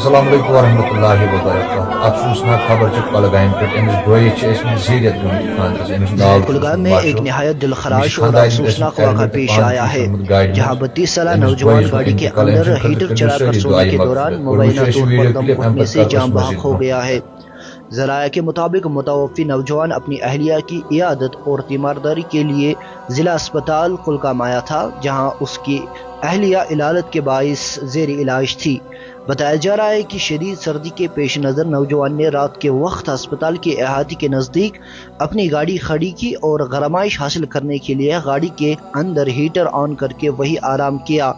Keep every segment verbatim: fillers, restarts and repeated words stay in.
السلام علیکم ورحمۃ اللہ وبرکاتہ۔ افسوسناک خبر چھِ کۄلگامہِ پٮ۪ٹھ۔ أمِس بٲیِس چھِ ٲسمٕتۍ زیٖرِتھ گٔمٕتۍ خانٛدرَس۔ أٔمِس ناو چھُ کۄلگامہِ میں ایک نہایت دل خراش اور افسوسناک واقعہ پیش آیا ہے، جہاں بتیس سالہ نوجوان گاڑی کے اندر ہیٹر چلا کر سونے کے دوران مبینہ طور پر دم گھٹنے سے جاں بحق ہو گیا ہے۔ ذرائع کے مطابق، متوفی نوجوان اپنی اہلیہ کی عیادت اور تیمارداری کے لیے ضلع اسپتال کلگام آیا تھا، جہاں اس کی اہلیہ علالت کے باعث زیر علاج تھی۔ بتایا جا رہا ہے کہ شدید سردی کے پیش نظر نوجوان نے رات کے وقت اسپتال کے احاطے کے نزدیک اپنی گاڑی کھڑی کی اور گرمائش حاصل کرنے کے لیے گاڑی کے اندر ہیٹر آن کر کے وہی آرام کیا۔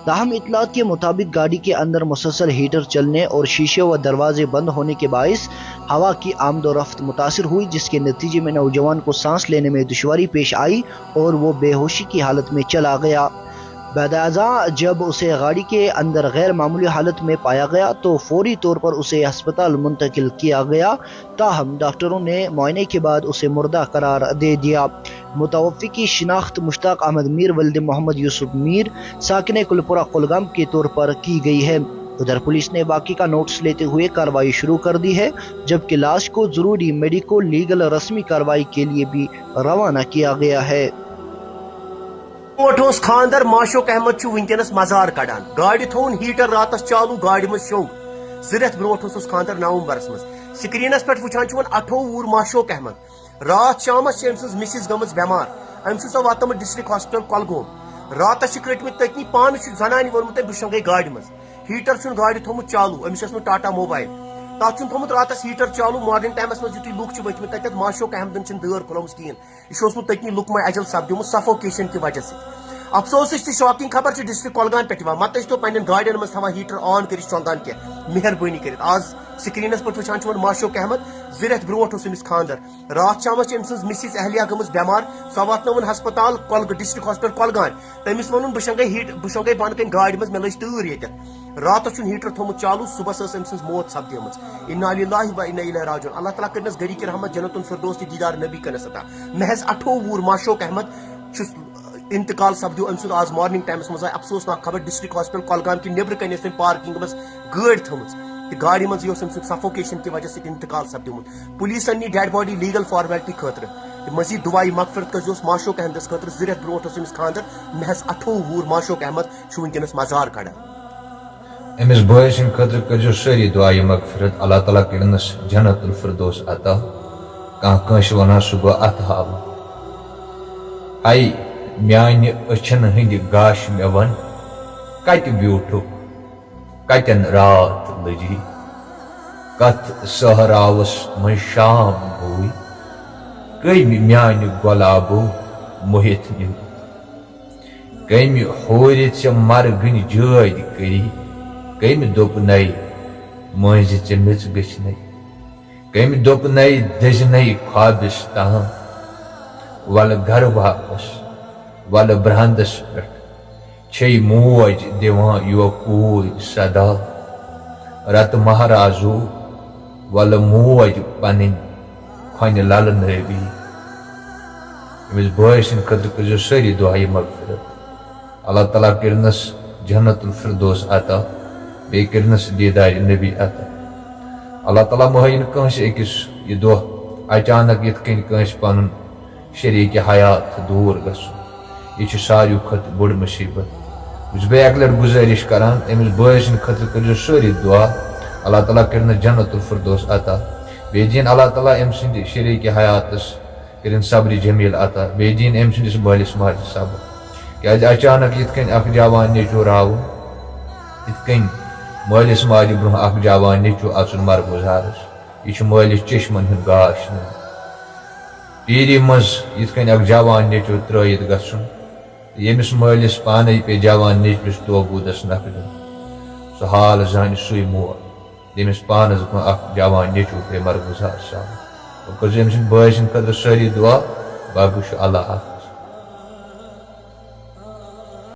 تاہم، اطلاعات کے مطابق، گاڑی کے اندر مسلسل ہیٹر چلنے اور شیشے و دروازے بند ہونے کے باعث ہوا کی آمد و رفت متاثر ہوئی، جس کے نتیجے میں نوجوان کو سانس لینے میں دشواری پیش آئی اور وہ بے ہوشی کی حالت میں چلا گیا۔ بعد ازاں جب اسے گاڑی کے اندر غیر معمولی حالت میں پایا گیا تو فوری طور پر اسے ہسپتال منتقل کیا گیا، تاہم ڈاکٹروں نے معائنے کے بعد اسے مردہ قرار دے دیا۔ متوفی کی شناخت مشتاق احمد میر ولد محمد یوسف میر، ساکن کلپورہ کلگام کے طور پر کی گئی ہے۔ ادھر پولیس نے واقعے کا نوٹس لیتے ہوئے کارروائی شروع کر دی ہے، جبکہ لاش کو ضروری میڈیکو لیگل رسمی کارروائی کے لیے بھی روانہ کیا گیا ہے۔ برونٹھ اوس خاندر، معشوق احمد چھُ وٕنکیٚنَس مزار کڑان۔ گاڑِ تھووُن ہیٹر راتس چالو، گاڑِ منٛز شوٚنگ۔ زٕ رٮ۪تھ برونٹھ اوسُس خاندر نومبرس منٛز۔ سکرینس پٮ۪ٹھ وٕچھان چھُ وۄنۍ اَٹھووُہ وُہُر معشوق احمد۔ راتھ شامس چھِ أمۍ سٕنٛز مسز گٔمٕژ بٮ۪مار۔ أمۍ سٕنٛز سۄ واتنٲومٕژ ڈسٹرکٹ ہاسپٹل کۄلگوم۔ راتس چھِ کٔٹمٕتۍ تٔتنی، پانہٕ چھُ زنانہِ ووٚنمُت أمۍ بہٕ شۄنگے گاڑِ منٛز۔ ہیٹر چھُنہٕ گاڑِ تھوٚمُت چالو، أمِس چھُ اوسمُت ٹاٹا موبایل۔ تتھ چھُنہٕ تھوٚمُت راتس ہیٹر چالو، مارننگ ٹایمس منٛز یُتھُے لُکھ چھِ ؤتھمٕتۍ تتٮ۪تھ، معشوق احمدن چھِنہٕ دٲر کھُلٲومٕژ کِہیٖنۍ۔ یہِ چھُ اوسمُت تٔتنی لُکمے اجل سپدیومُت سفوکیشن کہِ وجہ سۭتۍ۔ افسوسٕچ تہٕ شاکنگ خبر چھِ ڈسٹرکٹ کۄلگامہِ پٮ۪ٹھ یِوان۔ مہ تہِ ٲسۍ تو پننٮ۪ن گاڑٮ۪ن منٛز تھاوان ہیٹر آن کٔرِتھ شۄنگان کینٛہہ، مہربٲنی کٔرِتھ۔ آز سکرینس پٮ۪ٹھ وٕچھان چھِ وۄنۍ معشوق احمد، زٕ رٮ۪تھ برونٹھ اوس أمِس خاندر۔ راتھ شامس چھِ أمۍ سٕنٛز مسز اہلیہ گٔمٕژ بٮ۪مار، سۄ واتنٲوٕن ہسپتال کۄلگہٕ، ڈسٹرکٹ ہاسپٹل کۄلگامہِ۔ تٔمِس ووٚنُن، بہٕ شۄنگے ہیٹ-، بہٕ شۄنگے بۄنہٕ کنہِ گاڑِ منٛز، مےٚ لٔج تۭر ییٚتٮ۪تھ۔ راتس چھُنہٕ ہیٹر تھوٚمُت چالو، صُبحس ٲس أمۍ سٕنٛز موت سپدیمٕژ۔ انا للہ و انا الیہ راجعون۔ اللہ تعالیٰ کٔرنس گرِکۍ رحمت، جنت الفردوس تہٕ دیدار نبی کٔرنس عطا۔ محض اَٹھووُہ وُہُر معشوق احمد چھُس انتقال سپدیو أمۍ سُنٛد آز مارننگ ٹایمس منٛز۔ آیہِ افسوسناک خبر، ڈسٹرکٹ ہاسپٹل کۄلگام کہِ نیبرٕ کنہِ ٲسۍ تٔمۍ پارکنگ منٛز گٲڑۍ تھٲومٕژ تہٕ گاڑِ منٛزٕے اوس أمۍ سُنٛد سفوکیشن کہِ وجہ سۭتۍ انتقال سپدیومُت۔ پولیسن نی ڈیڈ باڈی لیگل فارمیلٹی خٲطرٕ تہٕ مزید دعایہِ مغفرت کٔرزیوس معشوق احمدس خٲطرٕ۔ زٕ رٮ۪تھ برونٹھ اوس أمِس خاندر، محض اَٹھووُہ وُہُر معشوق احمد چھُ وٕنکیٚنَس مزار کڑان۔ أمِس بٲے سٕنٛدِ خٲطرٕ کٔرزیو سٲری دعایہِ مغفرت، اللہ تعالیٰ کٔرِنَس جنت الفردوس عطا۔ کانٛہہ کٲنٛسہِ وَنان سُہ گوٚو اَتھٕ ہاوُن۔ ہاے میانہِ أچھن ہٕنٛدِ گاش مےٚ وَن، کَتہِ بیوٗٹھُکھ؟ کَتٮ۪ن راتھ لٔجی؟ کَتھ صحراوَس منٛز شام گوٚوٕے؟ کٔمۍ میانہِ گۄلابو موہِتھ نیوٗ؟ کٔمۍ ہورِ ژےٚ مرگٕنۍ جٲدۍ کٔری؟ کٔمۍ دوٚپنَے مٔنٛزِ ژےٚ میٚژ گٔژھنَے؟ کٔمۍ دوٚپنَے دٔزنَے خوابِس تام؟ وَلہٕ گَرٕ واپس، وَلہٕ برٛانٛدَس پٮ۪ٹھ۔ چھے موج دِوان یوکوٗرۍ صدا۔ رتہٕ مہرازو، وَلہٕ موج پنٕنۍ کھۄنہِ للہٕ نٲوی۔ أمِس بٲے سٕنٛدِ خٲطرٕ کٔرزیو سٲری دعایہِ مغفرت۔ اللہ تعالیٰ کٔرِنَس جنت الفردوس عطا، بیٚیہِ کٔرِنَس دیدارِ نبی عطا۔ اللہ تعالیٰ مہٲیِن کٲنٛسہِ أکِس یہِ دۄہ اچانک یِتھ کٔنۍ کٲنٛسہِ پنُن شریٖکہِ حیات دوٗر گژھُن۔ یہِ چھُ ساروی کھۄتہٕ بوٚڑ مُصیٖبت۔ بہٕ چھُس بیٚیہِ اَکہِ لَٹہِ گُزٲرِش کران، أمِس بٲے سٕنٛدِ خٲطرٕ کٔرۍزیو سٲری دُعا، اللہ تعالیٰ کٔرِنَس جنت الفردوس عطا۔ بیٚیہِ دِیِن اللہ تعالیٰ أمۍ سٕنٛدِ شریٖکہِ حیاتَس کٔرِن صبرِ جمیٖل عطا۔ بیٚیہِ دِیِن أمۍ سٕنٛدِس مٲلِس ماجہِ صبر۔ کیٛازِ اچانک یِتھ کٔنۍ اَکھ جوان نیٚچوٗ راوُن، یِتھ کٔنۍ مٲلِس ماجہِ برٛونٛہہ اَکھ جوان نیٚچوٗ اَژُن مرگُزارَس، یہِ چھُ مٲلِس چشمَن ہُنٛد گاش نیُن۔ پیٖرِ منٛز یِتھ کٔنۍ اَکھ جوان نیٚچوٗ ترٛٲوِتھ گژھُن، ییٚمِس مٲلِس پانَے پیٚیہِ جوان نیٚچوِس توبوٗدَس نکھٕ دیُن۔ سُہ حال زانہِ سُے مول، ییٚمِس پانَس برٛونٛہہ اَکھ جوان نیٚچوٗ پیٚیہِ مرگُزار سَپُد۔ وۄنۍ کٔرۍزیٚو أمۍ سٕنٛدِ بٲے سٕنٛدِ خٲطرٕ سٲری دُعا، باقٕے چھُ اللہ اَکھ۔